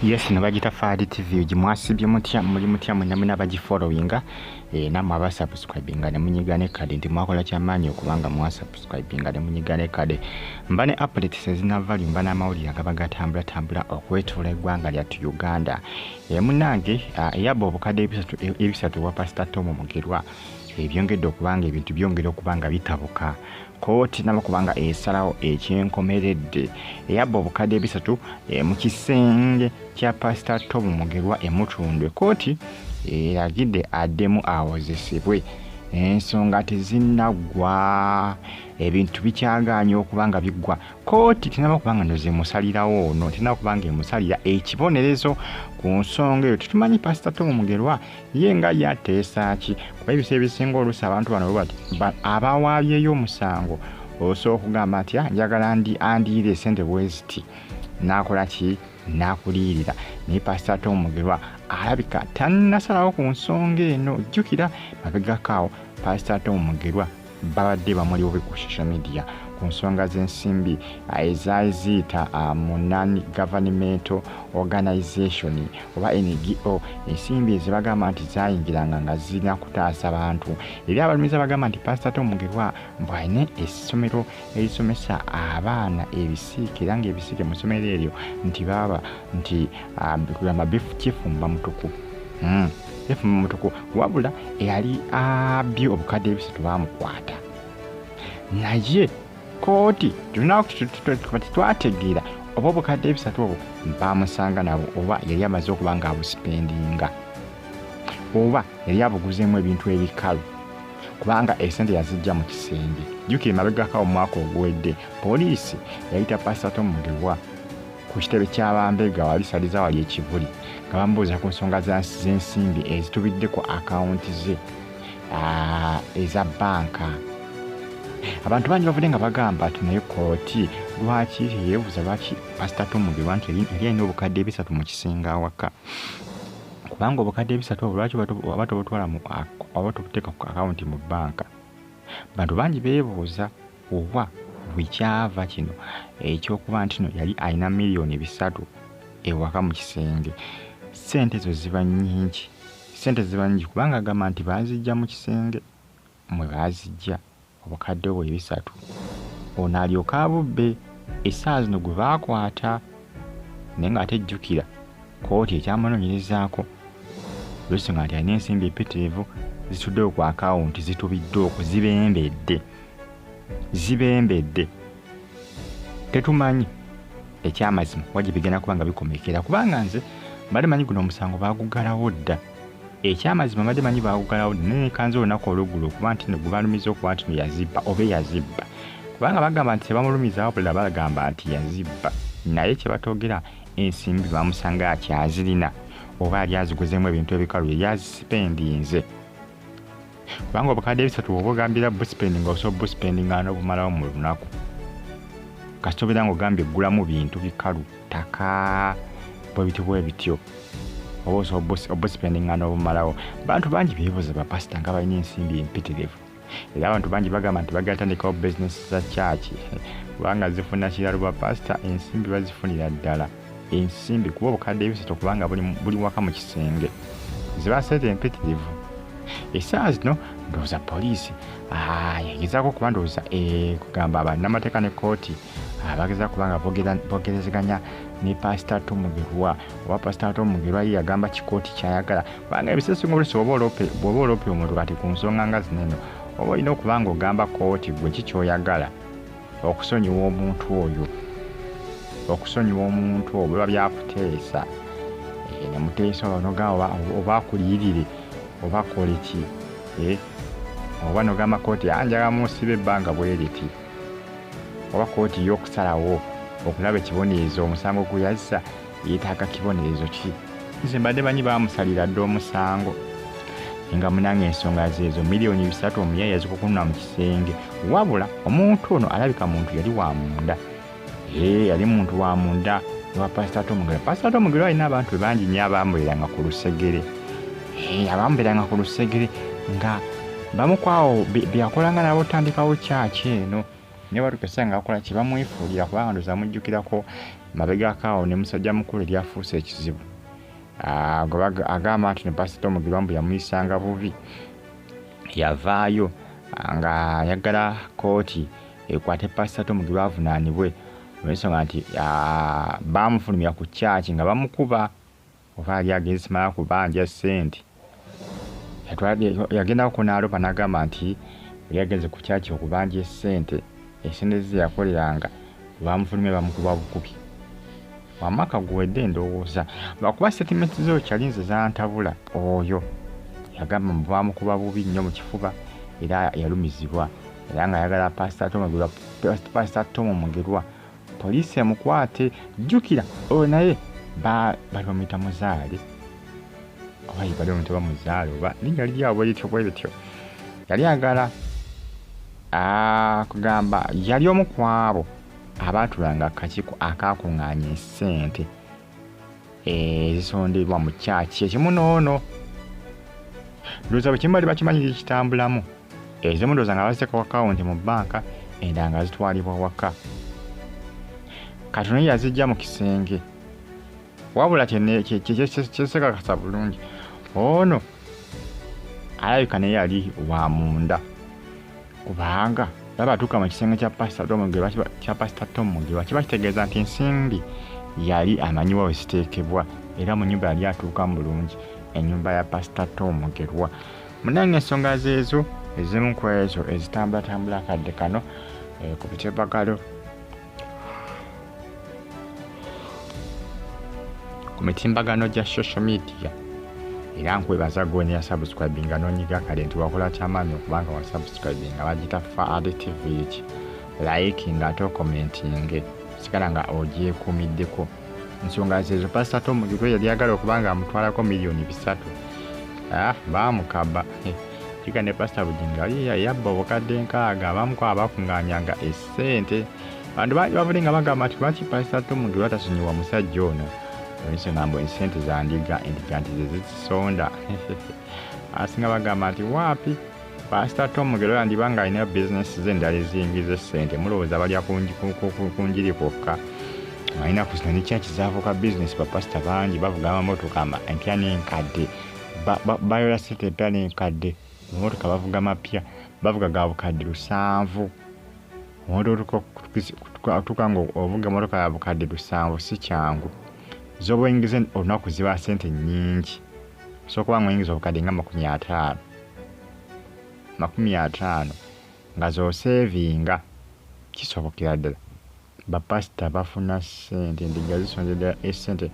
Yes, no bagita Fahad TV gimwasibye mutya, muli mutya mwenna mwena abagifollowinga, nammwe abasubscribinga ne munyiga ne kade nti mwakola kyamaanyi okubanga mwasubscribinga ne munyiga ne kade. Mba ne updates ezina value, mba n'amawulire agaba gatambulatambula okwetoola eggwanga lyattu Uganda. Munnange, eyabba obukadde ebisatu wa Pastor Tom Mugerwa, ebyongedde okubanga ebintu byongera okuba nga bitabuka. Kooti naba kubanga esalawo ekyenkomeredde. Eyabba obukadde ebisatu mu kisenge kya Pastor Tom Mugerwa e Mutundwe, kooti eragidde addemu awozesebwe. Ensonga tezinnaggwa, ebintu bikyagaanye okuba nga biggwa. Kooti tenaba kubanga ndoze emusalirawo ono, tenaba kubanga emusalira ekibonerezo ku nsonga eyo. Tetumanyi Pastor Tom Mugerwa ye nga ye ateesa ki, kuba ebiseera ebisinga oluusi abantu bano abawaabyeyo omusango osobola okugamba nti, njagala andiire esente bwe ziti, n'akola ki, n'akuliyirira. Naye Pastor Tom Mugerwa alabika tannasalawo ku nsonga eno. Jjukira mabegako awo Pastor Tom Mugerwa babadde bamuli bubi ku social media ku nsonga z'ensimbi ezaziyita mu non governmental organization oba NGO, ensimbi ezibagamba nti zayingiranga nga zirina kutaasa bantu. Eri abalumiza bagamba nti Pastor Tom Mugerwa mbu alina essomero erisomesa abaana ebisiike, era ng'ebisiike mu ssomero eryo nti baba nti kugamba kifumba mutuku. Kifumba mutuku. Wabula eyali abbye obukadde ebisatu baamukwata, naye kooti tetwategeera oba obukadde ebisatu obwo baamusanga nabo, oba yali amaze okuba nga abusipendinga, oba yali abuguzeemu ebintu ebikalu, kubanga esente yazijja mu kisenge. Jjukira emabegako omwaka oguwedde poliisi yayita Pastor Tom Mugerwa ku kitebe ky'abambega wali saliza wali ekivuli, nga bamubuuza ku nsonga z'ensimbi ezitubidde ku akawunti ze eza bbanka. Abantu bangi bavudde nga bagamba nti naye kooti lwaki teyeebuuza lwaki Pastor Tom Mugerwa nti yali alina obukadde ebisatu mu kisenge awaka, kubanga obukadde ebisatu obwo lwaki oba tobutwala oba tobuteeka ku akawunti mu bbanka. Bantu bangi beebuuza oba bwe kyava kino ekyokuba nti no yali alina miliyoni 3 ewaka mu kisenge. Ssente ezo ziba nnyingi, ssente ziba nnyingi, kubanga agamba nti baazijja mu kisenge mwe baazijja obukadde obwo ebisatu, ono alyoke abubbe essaawa zino gwe baakwata. Naye ng'ate jjukira kooti ekyamunoonyerezaako olw'ensonga nti alina ensimbi empitirivu zituddewo ku akawunti, zitubidde okwo, zibembedde, zibembedde. Tetumanyi ekyamazima wa gye bigenda kuba nga bikomekera, kubanga nze mbadde manyi guno omusango baagugalawo dda. Ekyamazima mbadde manyi baagugalawo dda, naye nekanze olunaku olweggulo okuba nti no gwe balumiza okuba nti no yazibba oba eyazibba, kubanga bagamba nti tebamulumiza wabula bagamba nti yazibba, naye kye batoogera ensimbi bamusanga akyazirina oba ali aziguzeemu ebintu ebikalu, yali azisipendinze. Kubanga obukadde ebisatu bw'oba ogambira busipendinga, osobola busipendinga n'obumalawo mu lunaku, kasita obeera ng'ogambye eggulamu bintu bikalu, ttaka, bwe bityo bwe bityo, oba osobola obusipendinga n'obumalawo. Bantu bangi beebuuza bapasita nga balina ensimbi empitirivu, era abantu bangi bagamba nti bagala tandikawo bizinesi za kyaki kubanga zifuna kiralo. Bapasita ensimbi bazifunira ddala ensimbi, kuba obukadde ebisatu kubanga buli waka mu kisenge ziba sente empitirivu. Essaawa zino ndowooza poliisi yagezaako okuba ndowooza kugamba bannamateeka ne kooti bagezaako kuba nga bogerezeganya ne Pasita Tom Mugerwa, oba Pasita Tom Mugerwa ye yagamba kikooti kyayagala, kubanga ebiseera ebisinga oluusi bw'oba olopye omuntu kati ku nsonga nga zino eno, oba olina okuba nga ogamba kooti gwe ki ky'oyagala okusonyiwa omuntu oyo, okusonyiwa omuntu oyo biba byakuteesa, ne muteesa oba n'ogamba oba akuliyirire oba akole ki, oba n'ogamba kooti njagala munsibe ebbanga bwe riti, oba kooti y'okusalawo okulaba ekibonerezo omusango gwe yazza yeetaaga kibonerezo ki. Nze mbadde manyi baamusalira dda omusango, nga munange ensonga zeezo miliyoni 3 omuyaye yazikukunula mu kisenge. Wabula omuntu ono alabika muntu yali wa munda, yali muntu wa munda wa Pasita Tom Mugerwa. Pasita Tom Mugerwa alina abantu be bangi nnyo abamubeeranga ku lusegere, abamubeeranga ku lusegere nga bamu ku awo bye yakolanga nabo otandikawo kyaki eno. Naye batuuka essaawa nga bakola ki, bamwefuulira, kubanga ndowooza amujjukirako mabegako awo ne musajja mukulu eryafuuse ekizibu. Agamba nti ne Pasita Tom Mugerwa mbu yamuyisanga bubi, yavaayo nga ayagala kkooti ekwate Pasita Tom Mugerwa avunaanibwe olw'ensonga nti baamufulumya ku kyaki nga bamukuba, oba ali agenze simala kubanja ssente. Yagendako n'alopa n'agamba nti yali agenze ku kyaki okubanja essente, essente ze yakoleranga bamufulumya bamukuba bukubi. Wamaka guwedde ndowooza lwakuba statement zo kyali nze zantabula. Oyo yagamba mbu bamukuba bubi nnyo mu kifuba era yalumizibwa, era nga ayagala Pasita Tom Mugerwa poliisi emukwate. Jjukira oyo naye bali bamuyita Muzaale, oba bali bamuyita Muzaale, oba linnya liri awo bwe lityo bwe lityo. Yali ayagala kugamba yali omu ku abo abaatulanga akakiiko akaakuŋŋaanya essente ezisondebwa mu kyaki ekimu n'ono. Ndowooza bwe kimu bali bakimanyi kitambulamu, ezimu ndowooza nga baziteeka ku akawunti mu bbanka, endala nga zitwalibwa waka. Katono ye yazijja mu kisenge, wabula kyesekakasa bulungi ono alabika naye yali wa munda, kubanga baba atuuka mu kisenge kya Pasita Tom Mugerwa, kya Pasita Tom Mugerwa kiba kitegeeza nti ensimbi yali amanyiwa we ziteekebwa, era mu nnyumba yali atuukamu bulungi, ennyumba ya Pasita Tom Mugerwa. Munnange ensonga zeezo ezimu ku ezo ezitambulatambula akadde kano ku bitebagalo ku mitimbagano gya social media. Era nkwebaza gwe ne subscribinga n'onyiga kale nti wakola kyamaanyi okubanga wa subscribinga. Bagiyita Faad TV ki, like nga ate okomentinge, sigala nga ogyekuumiddeko. Ensonga zeezo Pasita Tom Mugerwa yali ayagala okuba nga amutwalako 3 million. Baamukaba. Jjukira ne Pasita Bugingo yali yabba obukadde 60, abamu ku abakuŋŋaanyanga essente. Bantu bangi bavudde nga bagamba nti lwaki Pasita Tom Mugerwa tasonyiwa musajja ono, olw'ensonga mbu essente za ndiga, endiga nti ze zizisonda. Abasinga bagamba nti waapi Pasita Tom Mugerwa yandiba ng'alina bizinesi ze endala eziyingiza essente. Mulowooza balya ku njiri kwokka? Alina ku zino ne kyaki zaafuuka bizinesi. Bapasita bangi bavuga amamotoka empya n'enkadde, bayola ssente empya n'enkadde. Amamotoka bavuga mapya, bavuga ga 700,000. Omuntu otuuka nga ovuga emmotoka ya 700,000 si kyangu. Z'oba oyingiza olunaku ziba ssente nnyingi, osobola okuba nga oyingiza obukadde nga 50, 50 nga z'oseevinga, kisobokera ddala. Bapasita bafuna ssente, endiga zisondera essente.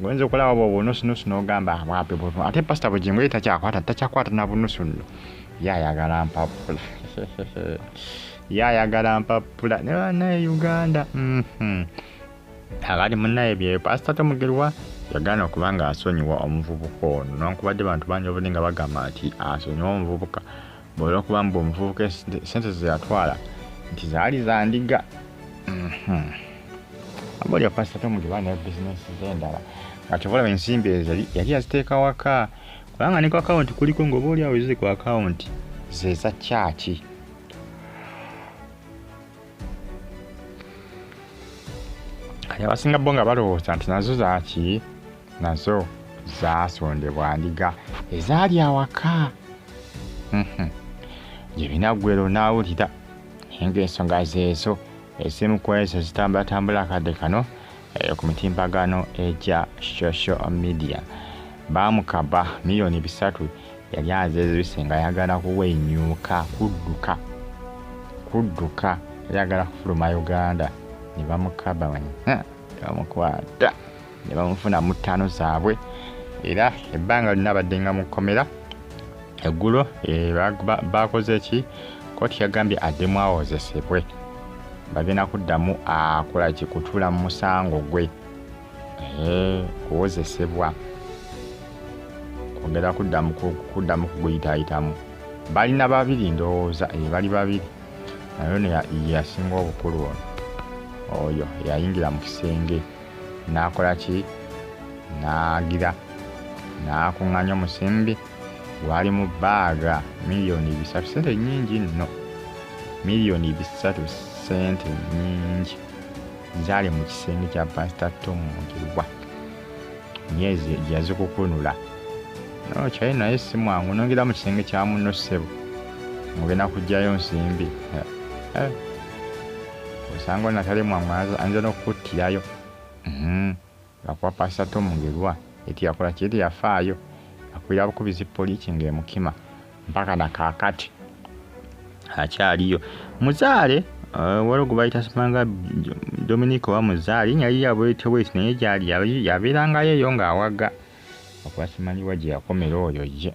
Ng'oyinza okulaba bwo obunusunusu n'ogamba bwapi, ate Pasita Bugingo ye takyakwata, takyakwata na bunusu nno, ye ayagala mpapula, ye ayagala mpapula. Ne bannaye Uganda, akati munnaye bye Pasita Tom Mugerwa yagaana okuba nga asonyiwa omuvubuka ono, newankubadde bantu bangi obudde nga bagamba nti asonyiwe omuvubuka olw'okuba mbu omuvubuka ssente ze yatwala nti zaali za ndiga. Aba olya Pasita Tom Mugerwa alina bizinesi ze endala, nga kyova olaba ensimbi ezo yali yaziteeka waka, kubanga ne ku akawunti kuliko ng'oba oli awo ziri ku akawunti ze za kyaki. Kati abasinga bo nga balowooza nti nazo zaaki, nazo zaasondebwa ndiga ezaali awaka. Gye binaggwera onaawulira, naye ng'ensonga zeezo ezimu ku ezo zitambulatambula akadde kano ku mitimbagano egya social media. Baamukaba 3 million, yali azeezibise nga ayagala kuwenyuuka, kudduka, kudduka, yali ayagala kufuluma Uganda, ne bamukaba ne bamukwata ne bamufuna mu ttaano zaabwe, era ebbanga lyonna abadde nga mu kkomera. Eggulo bakoze ki? Kkooti yagambye addemu awozesebwe, bagenda kuddamu akola ki, kutuula mu musango gwe, kuwozesebwa, kwongera kuddamu kuguyitaayitamu. Balina babiri ndowooza, bali babiri, naye ono yasinga obukulu, ono oyo yayingira mu kisenge n'akola ki, n'agira n'akuŋŋaanya omusimbi gwali mu bbaaga 3 million. Ssente nnyingi nno, 3 million. ssente nnyingi zaali mu kisenge kya Pasita Tom Mugerwa myezi yazikukunula. No kyayi naye si mwangu, nongera mu kisenge kya munno ssebo mugenda kuggyayo nsimbi. Osanga natali mwangu ayinza n'okukuttirayo. Lwakuba Pasita Tom Mugerwa eti yakola ki, eti yafaayo akubira bukubizi poliisi ng'emukima mpaka na kaakati akyaliyo. Muzaale waliwo gwe bayita Simanga Dominic oba Muzaale, linnya liri bwetyo bweti naye gyali yabeerangayo eyo ng'awaga, okuba simanyi wa gye yakomera oyo ye.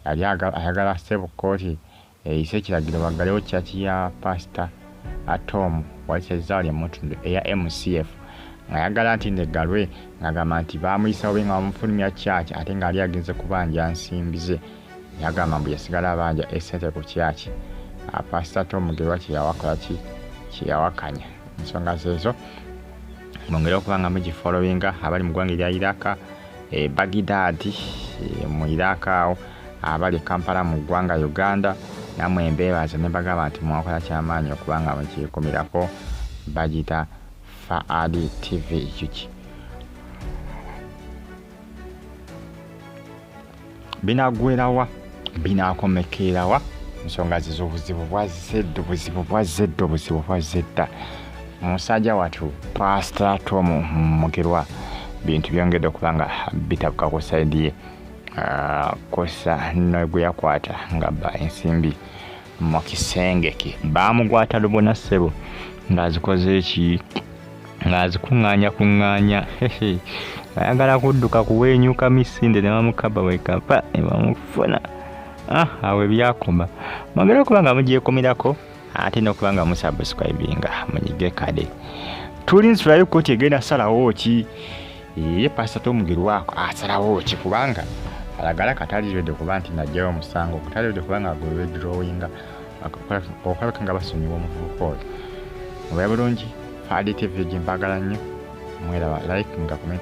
Yali ayagala ssebo kkooti eyise ekiragiro baggalewo church ya Pasita Tom Wakizaali Mutundwe eya MCF, ng'ayagala nti neggalwe, ng'agamba nti baamuyisa bubi nga bamufulumya church ate ng'ali agenze kubanja nsimbi ze. Yagamba mbu yasigala abanja essente ku church. Pasita Tom Mugerwa kye kyeyawakanya. Ensonga zeezo mwongere okuba nga mugifollowinga. Abali mu ggwanga erya Iraq, Baghdad mu Iraq awo, abali Kampala mu ggwanga Uganda, nammwe mbeebaza ne mbagamba nti mwakola kyamaanyi okuba nga mukyekumirako. Bagiyita Faad TV Yuki. Binaggwerawa, binaakomekerawa? Ensonga zizo obuzibu bwazze dda, obuzibu bwazze dda, obuzibu bwazze dda. Musajja wattu Pasita Tom Mugerwa bintu byongedde okuba nga bitabuka ku sayidi ye, kosa ne gwe yakwata ng'abba ensimbi mu kisenge ke. Baamugwata lubona ssebo ng'azikoze ki, ng'azikuŋŋaanya kuŋŋaanya, ayagala kudduka kuweenyuka misinde ne bamukaba bwekapa ne bamufuna. Awo ebyakoma. Mwongere okuba nga mugyekomerako ate n'okuba nga musubscribinga munyige kade. Tulinze tulabe kkooti egenda salawo ki. Ye Pasita Tom Mugerwa asalawo ki, kubanga alagala kataliredde kuba nti naggyayo omusango, kataliredde kuba nga gwe withdrawinga okulabika nga basonyiwa omuvubuka oyo. Mubeere bulungi. Faad TV gye mbagala nnyo, mweraba like nga comment.